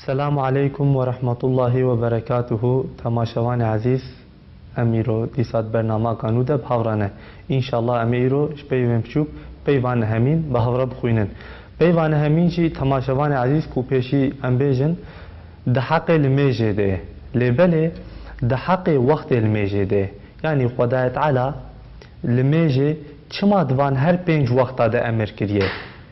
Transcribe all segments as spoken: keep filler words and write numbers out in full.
Selamu aleykum ve rahmetullahi ve berekatuhu. Temaşevanê ezîz, em îro dîsa di bernamaka nû de bi hev re ne. Înşallah em ê îro ji peyvên biçûk peyva nehemîn bi hev re bixwînin. Peyva nehemîn jî temaşevanê ezîz ku pêşî em bêjin, di heqê limêjê de ye. Lê belê di heqê wextê limêjê de ye. Yanî Xwedayê Teala limêjê çima di van her pênc wexta de emir kiriye?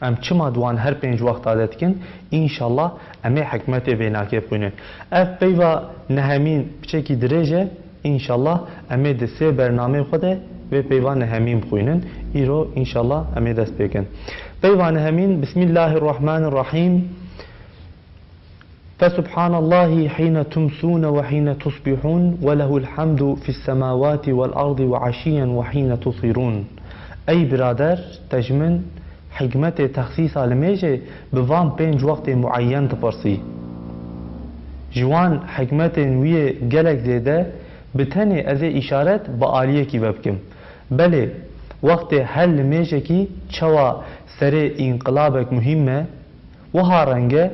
Em çima di wan her pênc wexta de dikin? Înşallah em ê hikmetê vê nakê bixwînin. Ev peyva nehemîn piçekî dirêj e. Înşallah em ê di sê bernameyê xwe de vê peyva nehemîn bixwînin. Îro înşallah em ê dest pê kin. Peyva nehemîn, Bismillahirrahmanirrahîm. فسبحان الله حين تمسون وحين تصبحون وله الحمد في السماوات والأرض وعشيا وحين تظهرون. Ey birader, te ji min hikmetê texsîsa limêjê bi van pênc wextê mueyyen dipirsî. Ji wan hikmetên wî yê gelek zêde, bi tenê ez ê îşaret bi aliyekî ve bikim. Belê, wextê her limêjekî çawa serê înqilabek muhîm e, wiha renge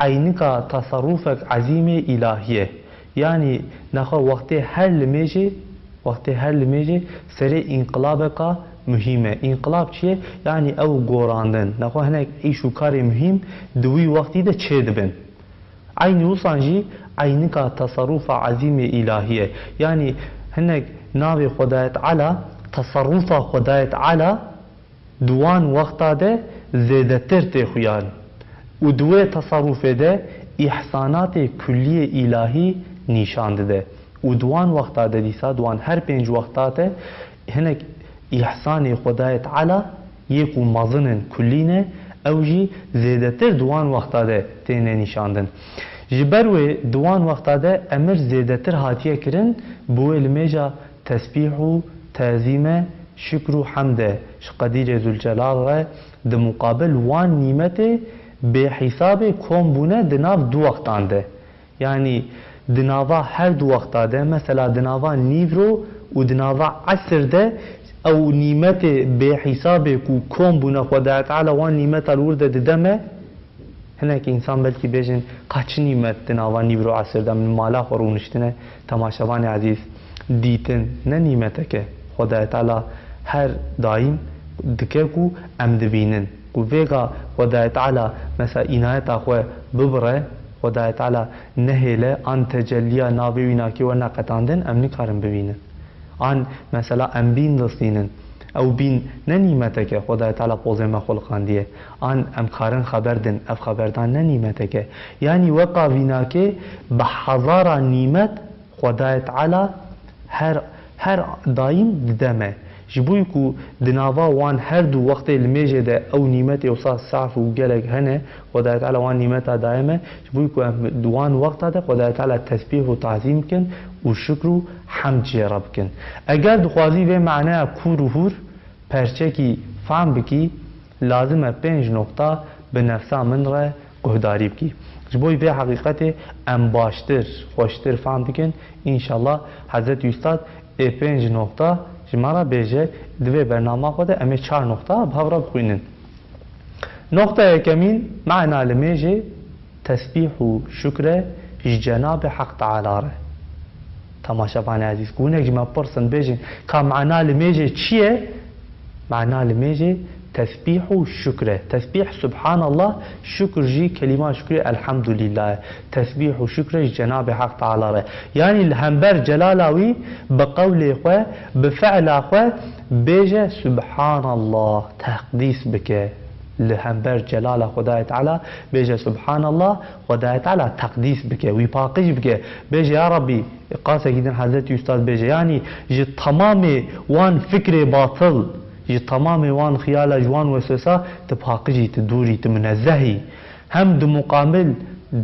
eynika teserrufek ezîmê îlahî ye. Yanî nexwe wextê her limêjê, wextê her limêjê serê înqilabeka muhîm e. Înqilab çi ye? Yanî ew gorandin. Nexwe hinek îş û karê muhîm di wî wextî de çêdibin. Eynî wisan jî eynika teserrufa ezîmê îlahî ye. Yanî hinek navê Xwedayê Teala, teserrufa Xwedayê Teala di wan wexta de zêdetir tê xuyan û di wê teserrufê de îhsanatê kulliyê îlahî nîşan dide. Û di wan wexta de dîsa di wan her pênc wexta de hinek îhsanê Xwedayê Teala yê ku mezin in, kullî ne, ew jî zêdetir di wan wexta de têne nîşandin. Ji ber wê di wan wexta de emir zêdetir hatiye kirin, bi wê limêja tesbîh û tezîme, şikr û hemd e ji Qedîrê Zûlcelal re, di muqabil wan nîmetê bêhîsabê kom bûne di nav du wextan de. Yanî di nava her du wexta de, mesela di nava nîvro û di nava esir de, ew nîmetê bêhîsabê ku kom bûne Xwedayê Teala wan nîmeta li wir de dide me. Hinek însan belkî bêjin, ka çi nîmet di nava nîvro esir de min mala xwe rûniştine? Temaşevanê ezîz, dîtin ne nîmetek e. Xwedayê Teala her daîm dike ku em dibînin. Ku vêga Xwedayê Teala mesela înayeta xwe bibire, Xwedayê Teala nehêle an tecelliya navê wî nakê we neqetandin, em nikarin bibînin. An mesela em bîn distînin. Ew bîn ne nîmetek e, Xwedayê Teala pozê me xuliqandiye. An em karin xeber din, ev xeberdan ne nîmetek e. Yanî weka vînakê bi hezara nîmet Xwedayê Teala her, her daîm dide me. Ji bo ku di nava wan her du wextê limêjê de ew nîmetê wisa saf û gelek hene, Xwedayê Teala wan nîmeta daye me, ji bo ku em di wan wexta de Xwedayê Teala tesbîh û tazîm bikin û şikr û hemd jê re bikin. Eger dixwazî vê maneya kûr û hûr perçekî fehm bikî, lazim e pênc noqta bi nefsa min re guhdarî bikî. Ji bo vê heqîqetê em baştir, xweştir fehm bikin, înşallah Hezretî Ustad ê pênc noqta ji me re bêje, di vê bernama xwe de em ê çar noqta bi hev re bixwînin. Noqta yekemîn, mana limêjê, tesbîh û şukr e ji Cenabê Heq Teala re. Temaşevanê ezîz, ku hinek ji me pirsin, bêjin, ka mana limêjê çi ye? Mana limêjê tesbîh û şukr e. Tesbîh, Subhanallah, şukr jî kelîma şukrê Elhamdulillah e. Tesbîh û şukr e ji Cenabê Heq Teala re. Yanî li hember celala wî bi qewlê xwe, bi fi'la xwe bêje Subhanallah, teqdîs bike. Li hember celala Xwedayê Teala bêje Subhanallah, Xwedayê Teala teqdîs bike, wî paqij bike. Bêje, ya Rabbî, qasekî din Hezretî Ustad bêje, yanî ji temamê wan fikrê batil, ji temamê wan xiyala, ji wan weswesa tu paqij î, tu dûr î, tu minezeh î. Hem di muqabil,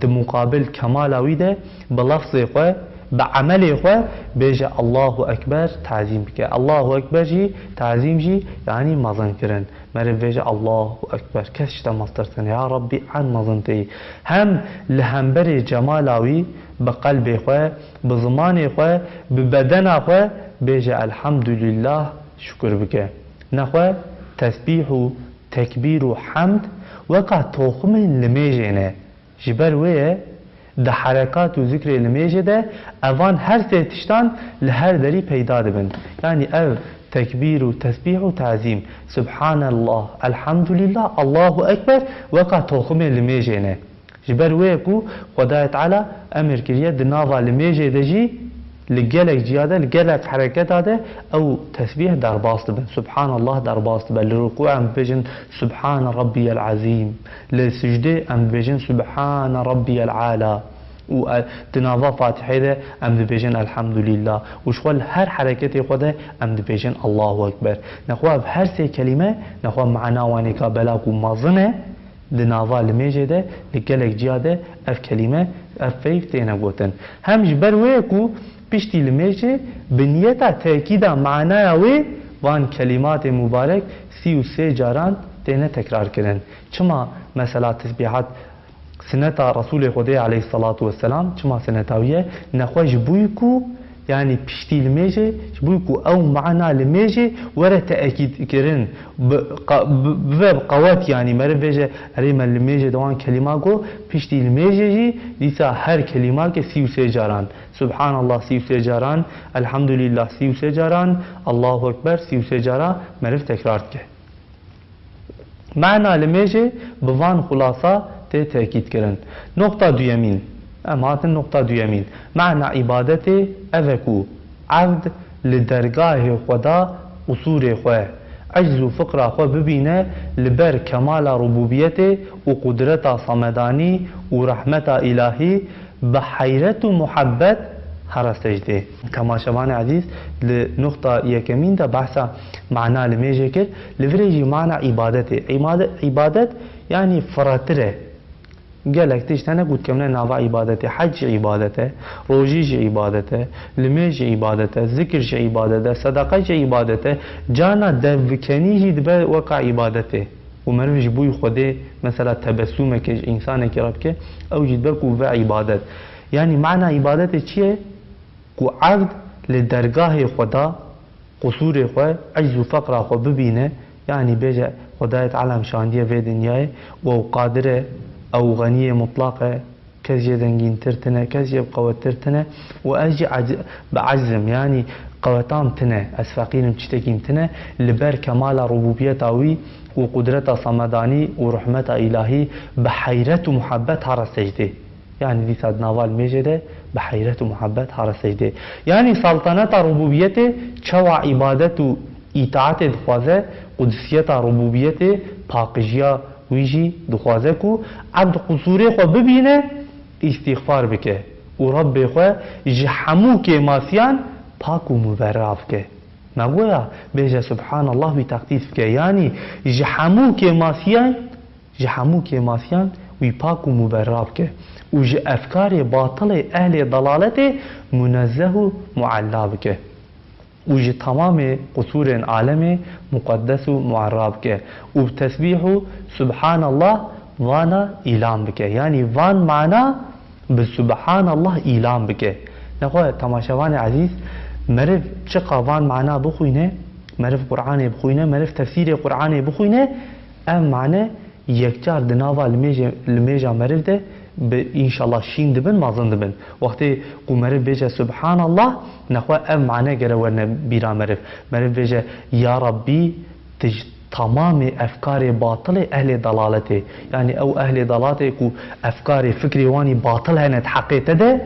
di muqabil kemala wî de bi lefzê xwe, bi emelê xwe bêje Allahu Ekber, tazîm bike. Allahu Ekber jî, tazîm jî, yanî mezin kirin. Meriv bêje, Allahu Ekber, kes ji te meztirtin, ya Rabbî, en mezin tê yî. Hem li hemberê cemala wî, bi qelbê xwe, bi zimanê xwe, bi bedena xwe bêje, Elhamdulillah, şukir bike. Nexwe tesbîh û tekbîr û hemd weka toximên limêjê ne. Ji ber wê ye, Di herekat û zikrê limêjê de evan her sê tiştan li her derî peyda dibin. Yanî ev tekbîr û tesbîh û tazîm, Subhanallah, Elhamdulillah, Allahu Ekber, weka toximê limêjê ne. Ji ber wê ye ku Xwedayê Teala emir kiriye di nava limêjê de jî li gelek ciya de, li gelek hereketa de ew tesbîh derbas dibin. Subhanallah derbas dibe. Li rukû em dibêjin Subhane Rabbiyel Azîm. Li sicdê em dibêjin Subhane Rabbiyel Ala. Û, e, di nava Fatihê de em dibêjin Elhamdulillah. Û ji xwe li her hereketê xwe de em dibêjin Allahu Ekber. Nexwe ev her sê kelîme, nexwe mana wan êka bela ku mezin e, di nava limêjê de, li gelek ciya de ev kelîme, ev feyv têne gotin. Hem ji ber wê ye ku piştî limêjê bi niyeta tekîda manaya wê van kelîmatê mubarek sî û sê caran têne tekrar kirin. Çima mesela tesbîhat Sineta Resûlê Xwedê aleyhisselatu vesselam, çima sineta wî ye? Nexwe ji bo ku, yanî piştî limêjê, ji bo ku ew mana limêjê were teekîd kirin, bi, qa-, bi, bibe bi qewet, yanî meriv bêje, erê me limêjê de wan kelîma got, piştî limêjê jî dîsa her kelîmakê sî û sê caran, Subhanallah sî û sê caran, Elhamdulillah sî û sê caran, Allahu Ekber sî û sê cara meriv tekrar dike. Mana limêjê bi van xulasa tê tekîd kirin. Noqta duyemîn. Em hatin noqta duyemîn. Mana îbadetê ev e ku evd li dergahê Xweda qusûrê xwe, ecz û fiqra xwe bibîne li ber kemala rububiyetê û qudreta samedanî û rehmeta îlahî, bi heyret û muhebbet here secdê. Temaşevanê ezîz, li nuqta yekemîn de behsa mana limêjê kir, li virê jî mana îbadetê. Îmade-, îbadet, yanî firehtir e. Gelek tişt hene ku dikevne nava îbadetê. Hec jî îbadet e, rojî jî îbadet e, limêj jî îbadet e, zikir jî îbadet e, sedeqe jî îbadet e, carna devbikenî jî dibe weka îbadetê. Û meriv ji bo Xwedê, mesela, tebessûmekê ji însanekî re bike, ew jî dibe ku ve îbadet. Yanî mana îbadetê çi ye? Ku evd li dergahê Xweda, qusûrê xwe, ecz û feqra xwe bibîne, yanî bêje, Xwedayê Teala min şandiye vê dinyayê û ew qadir e, ew xeniyê mutlaq e, kes jê zengîntir tine, kes jê bi qewettir tine û ez jî ec-, bi ecz im, yanî qeweta min tine, ez feqîr im, tiştekî min tine, li ber kemala rububiyeta wî û qudreta samedanî û rehmeta îlahî bi heyret û muhebbet here secdê. Yanî dîsa di nava limêjê de bi heyret û muhebbet here secdê. Yanî saltaneta rububiyetê çawa îbadet û îtaetê dixwaze, qudisiyeta rububiyetê, paqijiya wî jî dixwaze ku ebd qusûrê xwe bibîne, îstîxfar bike û Rebbê xwe ji hemû kêmasiyan pak û muberra bike. Me goya bêje Subhanallah, wî teqdîs bike. Yanî ji hemû kêmasiyan, ji hemû kêmasiyan wî pak û muberra bike û ji efkarê batilê ehlê dalaletê munezzeh û muella bike. Û ji temamê qusûrên alemê muqeddes û muerra bike û bi tesbîh û Subhanallah vana îlan bike. Yanî van mana bi Subhanallah îlan bike. Nexwe temaşevanê ezîz, meriv çiqa van mana bixwîne, meriv Qur'anê bixwîne, meriv tefsîrê Qur'anê bixwîne, ev mane yekcar di nava limêjê-, limêja meriv de bi înşallah şîn dibin, mezin dibin. Wextê ku meriv bêje Subhanallah, nexwe ev mane gere werine bîra meriv. Meriv bêje, Ya Rabbî, tu ji tamamê efkarê batilê ehlê dalaletê, yanî ew ehlê dalatê ku efkarê, fikrê wanî batil hene di heqê te de,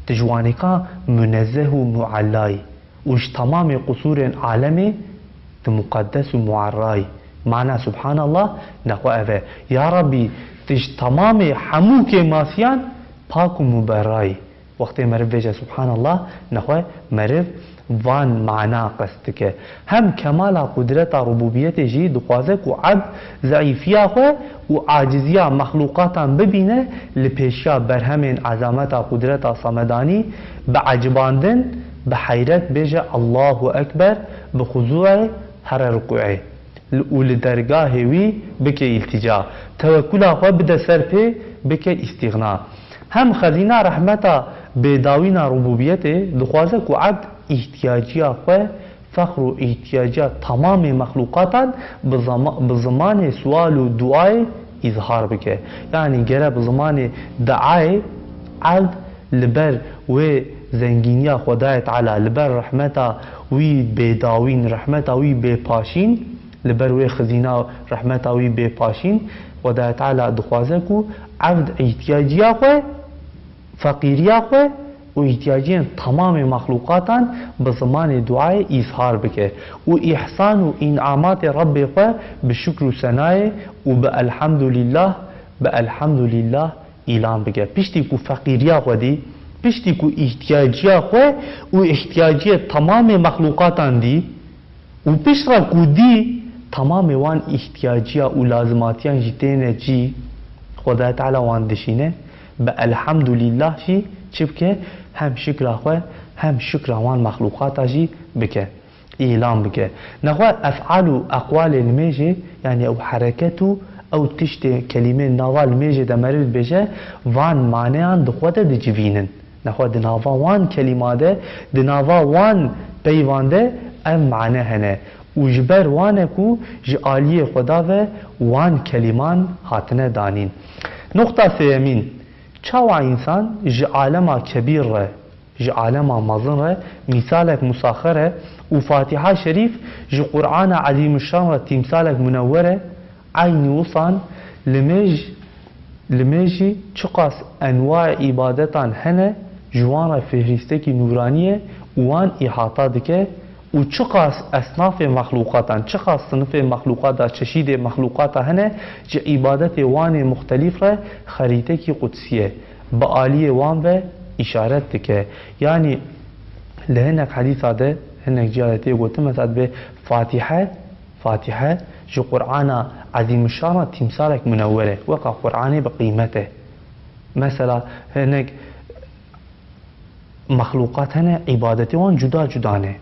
tu ji wanîka munezzeh û muellayî. Û ji temamê qusûrên alemê tu muqeddes û muerrayî. Mana Subhanallah nexwe ev e. Ya Rabbî, tu ji temamê hemû kêmasiyan pak û muberrayî. Wextê meriv bêje Subhanallah, nexwe meriv van mana qest dike. Hem kemala qudreta rububiyetê jî dixwaze ku ebd zeîfiya xwe û aciziya mexlûqatan bibîne, li pêşiya berhemên ezameta qudreta samedanî bi ecibandin, bi heyret bêje Allahu Ekber, bi xuzûê here rukûê û li dergahê wî bike îltîca. Tewekula xwe bide ser pê, bike îstîxna. Hem xezîna rehmeta bêdawîna rububiyetê dixwaze ku ebd îhtiyaciya xwe, fexr û îhtiyaciya tamamê mexlûqatan bi zama-, bi zimanê sual û duayê îzhar bike. Yanî gere bi zimanê diayê Evd li ber wê zengîniya Xwedayê Teala, li ber rehmeta wî bêdawîn, rehmeta wî bêpaşîn, li ber wê xizîna rehmeta wî bêpaşîn, Xwedayê Teala dixwaze ku evd îhtiyaciya xwe, feqîriya xwe û îhtiyaciyên temamê mexlûqatan bi zimanê duayê îzhar bike û îhsan û înamatê Rebbê xwe bi şikr û senayê û bi elhamdulîllah, bi elhamdulîllah îlan bike. Piştî ku feqîriya xwe dî, piştî ku îhtiyaciya xwe û îhtiyaciyê temamê mexlûqatan dî, û piştre ku dî temamê wan îhtiyaciya û lazimatiyan jî têne cî, Xwedayê Teala wan dişîne, bi elhamdulîllah jî çi bike? Hem şikra xwe, hem şikra wan mexlûqata jî bike, îlan bike. Nexwe ef'al û eqwalê limêjê, yanî ew hereket û ew tiştê kelîmên nava limêjê de meriv dibêje, van maneyan di xwe de dicivînin. Nexwe di nava wan kelîma de, di nava wan peyvan de ev mane hene û ji ber wan e ku ji aliyê Xweda ve wan kelîman hatine danîn. Nuqta sêyemîn, çawa însan ji alema kebîr re, ji alema mezin re mîsalek musaxer e û Fatiha Şerîf ji Qur'ana Ezîmuşşan re tîmsalek munewwer e, Eynî wisan limêj, limêj jî çiqas enwayê îbadetan hene, ji wan re fihristekî nûranî ye û wan îhata dike û çiqas esnafê mexlûqatan, çiqas sinifê mexlûqata, çeşîdê mexlûqata hene, ji îbadetê wan ê muxtelîf re xerîtekî qudsî ye, bi aliyê wan ve îşaret dike. Yanî li hinek hedîsa de, hinek ciya de tê gotin, mesela dibê Fatihe, Fatihe ji Qur'ana Ezîmuşşan re tîmsalek munewwer e, weka Qur'anê bi qîmet e. Mesela hinek mexlûqat hene, îbadetê wan cuda cuda ne.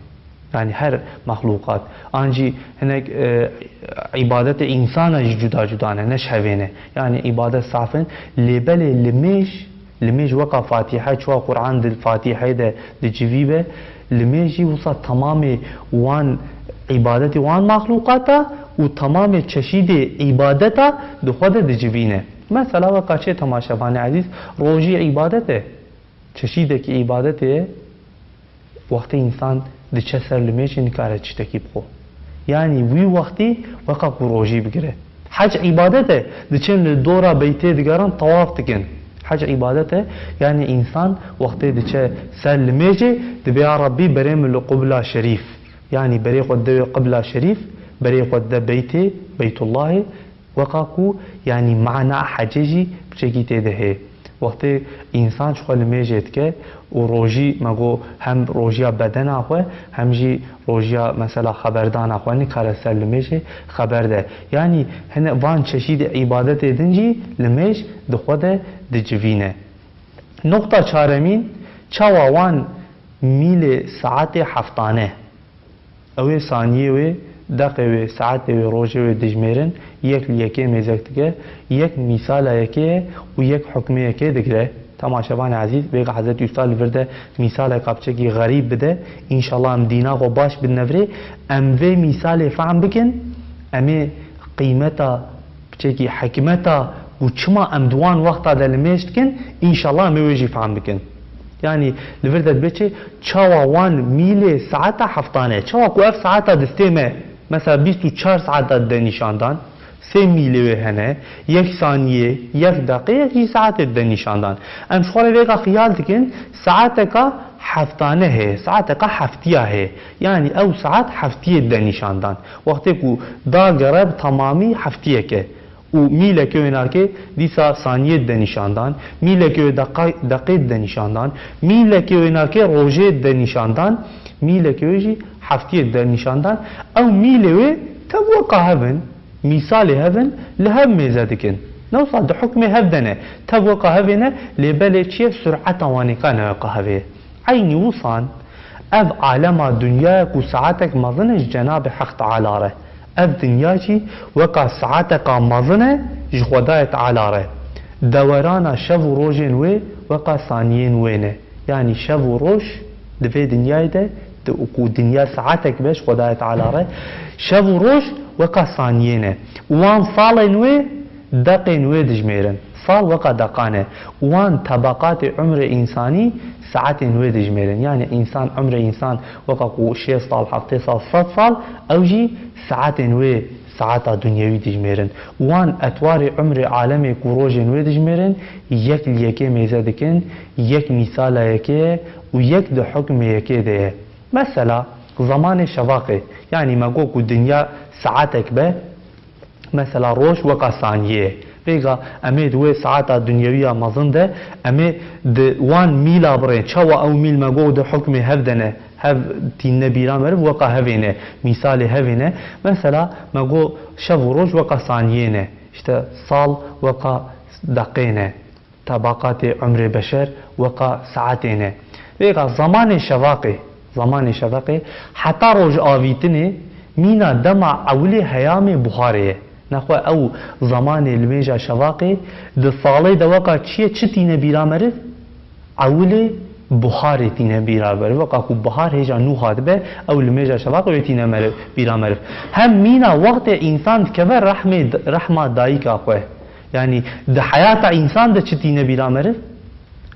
Yanî her mexlûqat. An jî hinek, e, îbadetê însana jî cuda cuda ne, ne ji hevê ne. Yanî îbadet saf in. Lê belê limêj, limêj weka Fatîhe, çawa Qur'an di Fatîheyê de di civî be, limêj jî wisa temamê wan îbadetê wan mexlûqata û temamê çeşîdê îbadeta di xwe de dicivîne. Mesela weka çê temaşevanê ezîz, rojî îbadet e. Çeşîdekî îbadetê ye, wextê însan diçe ser limêjê nikare tiştekî bixwe. Yanî wî wextî weka ku rojî bigire. Hec îbadet e, diçin li dora beytê digerin tawaf dikin. Hec îbadet e, yanî însan wextê diçe ser limêjê dibê ya Rebbî berê min li qubla şerîf. Yanî berê xwe dide wê qibla şerîf, berê xwe dide beytê, Beytullahê, Weka ku, yanî mana hecê jî piçekî tê de heye. Wextê însan ji xwe limêjê dike û rojî, me got, hem rojiya bedena xwe, hem jî rojiya, mesela, xeberdana xwe nikare ser limêjê xeber de. Yanî hine van çeşîdê îbadetê din jî limêj di xwe de dicivîne. Noqta çaremîn, çawa wan mîlê saetê heftane. Ew ê saniyê wê, deqê wê, saetê wê, rojê wê dijmêrin, yek li yekê mêzek dike, yek mîsala yekê ye û yek hukmê yekê digire. Temaşevanê ezîz, vêga Hezretî Usta li vir de mîsaleka piçekî xerîb bide. Înşallah em dîna xwe baş bidine virê. Em vê mîsalê fehm bikin, em ê qîmeta piçekî hikmeta ku çima em di wan wexta de limêj dikin, înşallah em ê wê jî fehm bikin. Yanî li vir de dibe çi, çawa wan mîlê saeta heftane, çawa ku ev saeta distê me, mesela bîst û çar saeta dide nîşandan, sê mîlê wê hene, yek saniyê, yek deqê, yek jî saetê dide nîşandan. Em ji xwe re vêga xiyal dikin, saeteka heftane heye, saeteka heftiya heye. Yanî ew saet heftiyê dide nîşandan. Wextê ku dagere bi temamî heftiyeke û mîleke wê nakê dîsa saniyê dide nîşandan, mîleke wê deqa-, deqê dide nîşandan, mîleke wê nakê rojê dide nîşandan, mîleke wê jî heftiyê dide nîşandan. Ew mîlê wê tev weka hev in, mîsalê hev in, li hev mêze dikin. Ne wisa di hukmê hev de ne, tev weka hev ê ne, lê belê çi ye, sureta wan ê ka ne weka hev ê. Eynî wisan, ev alema dinyaya ku saetek mezin e ji Cenabê Heq Teala re. Ev dinya jî weka saeteka mezin e ji Xwedayê Teala re. Dewerana şev û rojên wê weka saniyên wê ne. Yanî şev û roj di vê dinyayê de, di, ku dinya saetek be ji Xwedayê Teala re, şev û roj weka saniyê ne. Û wan salên wê, deqên wê dijmêrin. Sal weka deqan e. Wan tebaqatê umrê însanî saetên wê dijmêrin. Yanî însan, umrê însan weka ku şêst sal, heftê sal, sed sal, ew jî saetên wê saeta dunyewî dijmêrin. Wan etwarê umrê alemê ku rojên wê dijmêrin, yek li yekê mêze dikin, yek mîsala yekê ye û yek di hukmê yekê de ye. Mesela, zemanê şevaqê, yanî me got ku dinya saetek be, mesela roj weka saniyê ye. Vêga em ê di wê saeta dunyewiya mezin de, em ê di wan mîla birên. Çawa ew mîl me got di hukmê hev de ne, hev tîne bîra meriv, weka hevê ne, mîsalê hevê ne. Mesela me got şev û roj weka saniyê ne, işte sal weka deqê ne. Tebaqatê umrê beşer weka saetê ne. Vêga zemanê şevaqê, zemanê şevaqê heta rojavîtinê mîna dema ewilê heyamê buharê ye. Nexwe ew zemanê limêja şevaqê di salê de weka çi ye, çi tîne bîra meriv? Ewilê buharê tîne bîra meriv. Weka ku buhar hêja nû hatibe, ew limêja şevaqê wê tîne meriv, bîra meriv. Hem mîna wextê însan dikeve rehmê, rehma dayika xwe. Yanî di heyata însan de çi tîne bîra meriv?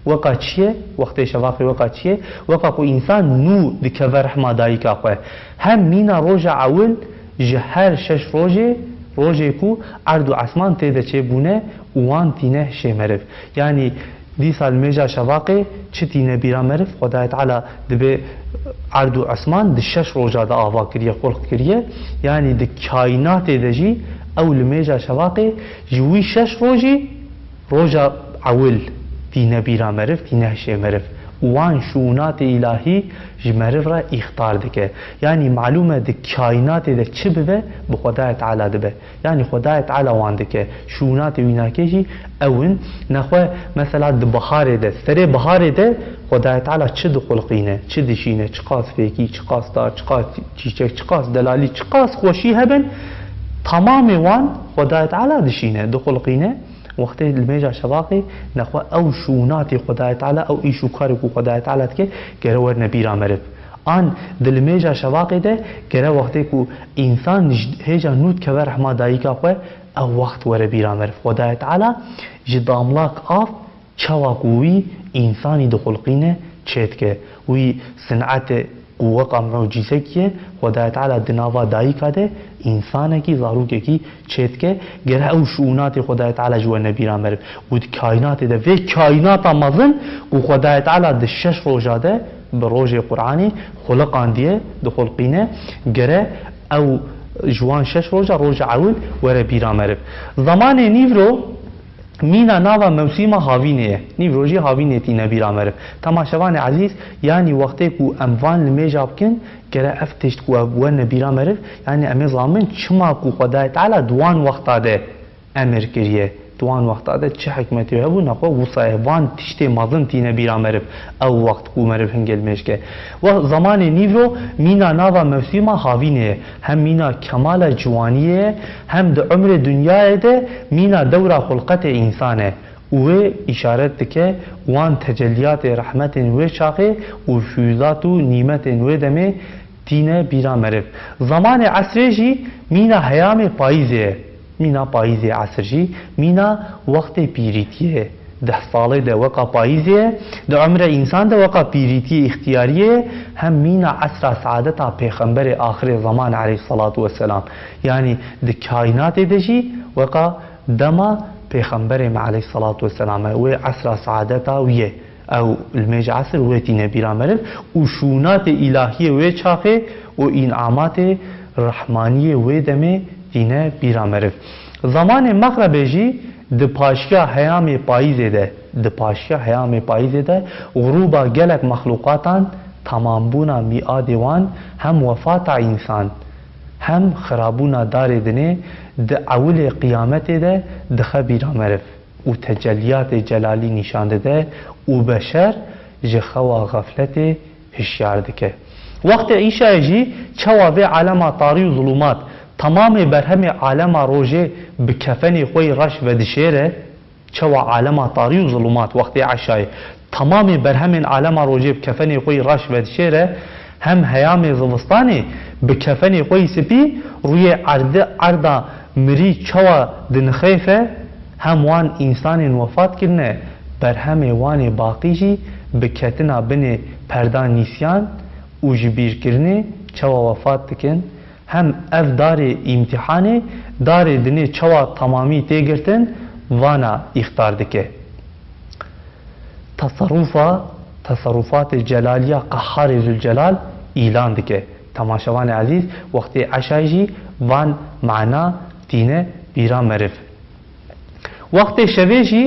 Weka çi ye? Wextê şevaqê weka çi ye? Weka ku însan nû dikeve rehma dayika xwe. Hem mîna roja ewil ji her şeş rojê, rojê ku erd û esman tê de çêbûne û wan tîne hişê meriv. Yanî dîsa li mêja şevaqê çi tîne bîra meriv? Xwedayê Teala dibê erd û esman di şeş roja de ava kiriye, xulq kiriye. Yanî di kaînatê de jî ew li mêja şevaqê ji wî şeş rojî roja ewil tîne bîra meriv, tîne hişê meriv. Û wan şûnatê îlahî ji meriv re îxtar dike. Yanî malûm e di kaînatê de çi bibe, bi Xwedayê Teala dibe. Yanî Xwedayê Teala wan dike. Şûnatê wî nake jî ew in. Nexwe mesela di biharê de, serê biharê de Xwedayê Teala çi dixulqîne, çi dişîne, çiqas fêkî, çiqas dar, çiqas çîçek, çiqas delalî, çiqas xweşî hebin, temamê wan Xwedayê Teala dişîne, dixulqîne. Wextê li mêja şevaqê nexwe ew şûnatê Xwedayê Teala, ew îş û karê ku Xwedayê Teala dike, gere werine bîra meriv. An di li mêja şevaqê de gere wextê ku însan ji hêja nû dikeve rehma dayika xwe, ew wext were bîra meriv. Xwedayê Teala ji damlak av çawa ku wî însanî dixulqîne çêdike. Wî sinetê ku weka mucîzekî ye, Xwedayê Teala di nava dayika de însanekî, zarokekî çêdike. Gere ew şûnatê Xwedayê Teala ji we nebîra meriv. Û di kaînatê de, vê kaînata mezin ku Xwedayê Teala di şeş roja de bi rojê Qur'anê xuliqandiye, dixulqîne, gere ew ji wan şeş roja, roja ewil were bîra meriv. Zemanê nîvro mîna nava mewsîma havînê ye. Nîvro jî havînê tîne bîra meriv. Temaşevanê ezîz, yanî wextê ku em van limêja bikin, gere ev tişt ku ev wene bîra meriv, yanî em ê zanin çima ku Xwedayê Teala di wan wexta de emir kiriye. Di wan wexta de çi hikmetê hebû, nexwe wisa ye van tiştê mezin tîne bîra meriv, ew wext ku meriv hingê limêj ke. Wext zemanê nîvro mîna nava mewsîma havînê ye. Hem mîna kemala ciwaniyê ye, hem di umrê dinyayê de mîna dewra xulqetê însan e. Û wê îşaret dike wan tecelliyatê rehmetên wê çaxê û fiyuzat û nîmetên wê demê tîne bîra meriv. Zemanê esrê jî mîna heyamê payîzê ye. Mîna payîzê esr jî mîna wextê pîrîtiyê ye. Deh salê de weka payîzê ye, di umrê însan de weka pîrîtiyê, îxtiyariyê ye, hem mîna esra saadeta pêxemberê axirê zeman aleyhisselatu vesselam. Yanî di kaînatê de jî weka dema pêxemberê me aleyhisselatu vesselam e. Wê esra saadeta wî ye. Ew li mêj esr wê tîne bîra meriv û şûnatê îlahiyê wê çaxê û înamatê rehmaniyê wê demê tîne bîra meriv. Zemanê mexrebê jî di paşiya heyamê payîzê de, di paşiya heyamê payîzê de xurûba gelek mexlûqatan, temambûna mîadê wan, hem wefata însan, hem xirabûna darê dinê di ewilê qiyametê de dixe bîra meriv û tecelliyatê celalî nîşan dide û beşer ji xewa xefletê hişyar dike. Wextê îşayê jî çawa vê alema tarî û zulûmat temamê berhemê alema rojê bi kefenê xwe yî reş vedişêre, çawa alema tarî û zulûmat wextê eşayê temamê berhemên alema rojê bi kefenê xwe yî reş vedişêre, hem heyamê zivistanê bi kefenê xwe yî spî rûyê erdê, erda mirî çawa dinixêfe, Hem wan însanên wefat kirine, berhemê wan ê baqî jî bi ketina binê perda nîsyan û ji bîrkirinê çawa wefat dikin, hem ev darê îmtîhanê, darê dinê çawa temamî tê girtin, vana îxtar dike. Teserrufa, teserrufatê Celaliya Qeharê Zülcelal îlan dike. Temaşevanê ezîz, wextê eşayê jî van mana tîne bîra meriv. Wextê şevê jî,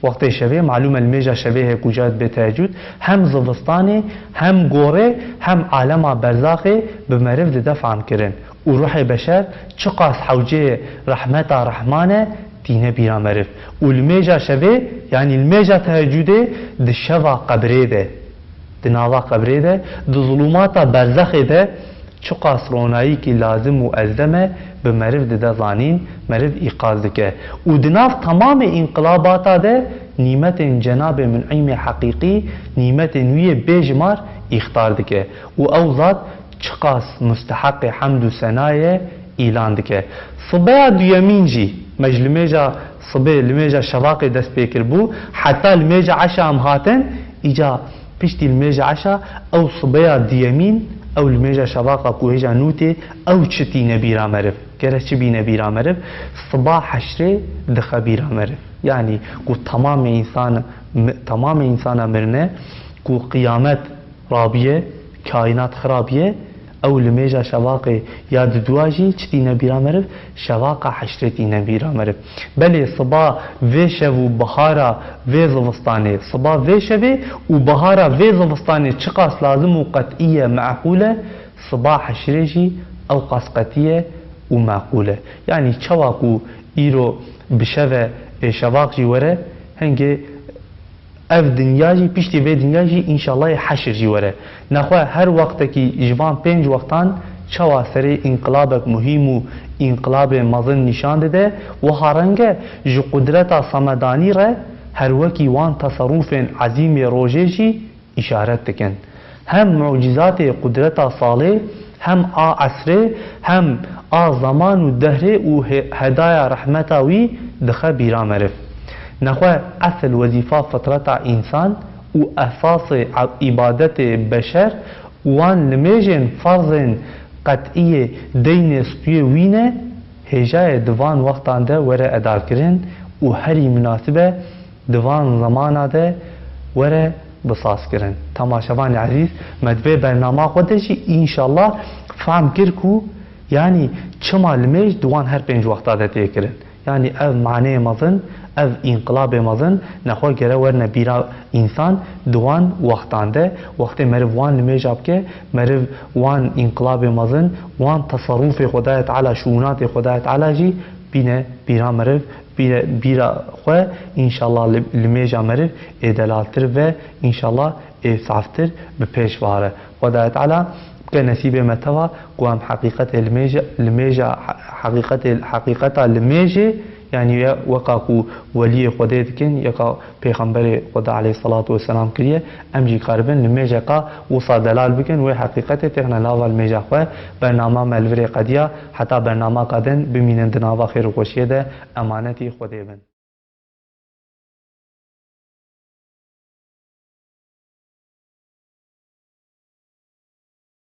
wextê şevê, malûm e, limêja şevê heye ku ca dibê tehecûd, hem zivistanê, hem gorê, hem alema berzaxê bi meriv dide fehmkirin û ruhê beşer çiqas hewceyê rehmeta Rehman e, tîne bîra meriv. Û limêja şevê, yanî limêja tehecûdê, di şeva qebrê de, di nava qebrê de, di zulûmata berzexê de çiqas ronayîkî lazim û ezdem e, bi meriv dide zanîn, meriv îqaz dike. Û di nav temamê înqilabata de nîmetên Cenabê Munîmê Heqîqî, nîmetên wî yê bêjimar îxtar dike. Û ew zat çiqas musteheqê hemd û sena ye, îlan dike. Sibeya duyemîn jî, me ji limêja sibê, limêja şevaqê dest pê kiribû, heta limêja eşa em hatin, îca piştî limêja eşa, ew sibeya duyemîn, ew limêja şevaqa ku hêja nû tê, ew çi tîne bîra meriv? Gere çi bîne bîra meriv? Siba heşrê dixe bîra meriv. Yanî ku temamê însan, mi-, temamê însana mirine, ku qiyamet rabiye, kaînat xirabiye, ew limêja şevaqê ya didua jî çi tîne bîra meriv? Şevaqa heşrê tîne bîra meriv. Belê siba vê şev û bihara vê zivistanê, siba vê şevê û bihara vê zivistanê çiqas lazim û qetî ye, meqûl e, siba heşrê jî ew qas qetî ye û meqûl e. Yanî çawa ku îro bi şev e, ê şevaq jî were, hingê ev dinya jî, piştî vê dinya jî, înşallah, ê heşir jî were. Nexwe her wextekî ji van pênc wextan çawa serê înqilabek muhîm û înqilabê mezin nîşan dide, wiha reng e, ji qudreta semedanî re her wekî wan teserûfên ezîm ê rojê jî îşaret dikin. Hem mucîzatê qudreta salê, hem a esrê, hem a zeman û dehrê û he-, hedaya rehmeta wî dixe bîra meriv. Nexwe esil wezîfa fitreta însan û esasê a-, îbadetê beşer wan limêjên ferzên qet'iyê deynê stûyê wî ne, hêja ye di van wextan de were edakirin û herî minasib e di van zemana de were bisazkirin. Temaşevanê ezîz, me di vê bernama xwe de jî înşallah fehm kir ku, yanî, çima limêj di wan her pênc wexta de tê kirin. Yanî ev maneyê mezin, ev înqilabê mezin, nexwe gere werine bîra însan di wan wextan de, wextê meriv wan limêja bike, meriv wan înqilabê mezin, wan teserûfê Xwedayê Teala, şûnatê Xwedayê Teala jî bîne bîra meriv, bîre, bîra xwe, înşallah li, limêja meriv ê delaltir ve, înşallah ê saftir bi pêş vare. Xwedayê Teala bike nesîbê me teva ku em heqîqetê limêje, limêja, heqîqetê, heqîqeta limêjê, yanî ye weka ku weliyê Xwedê dikin, yeka Pêxemberê Xweda aleyhisselatu vesselam kiriye, em jî karibin limêjeka wisa delal bikin, wê heqîqetê têxine nava limêja xwe. Bernama me li virê qediya, heta bernamaka din bimînin di nava xêr û xweşiyê de, emanetî Xwedê bin.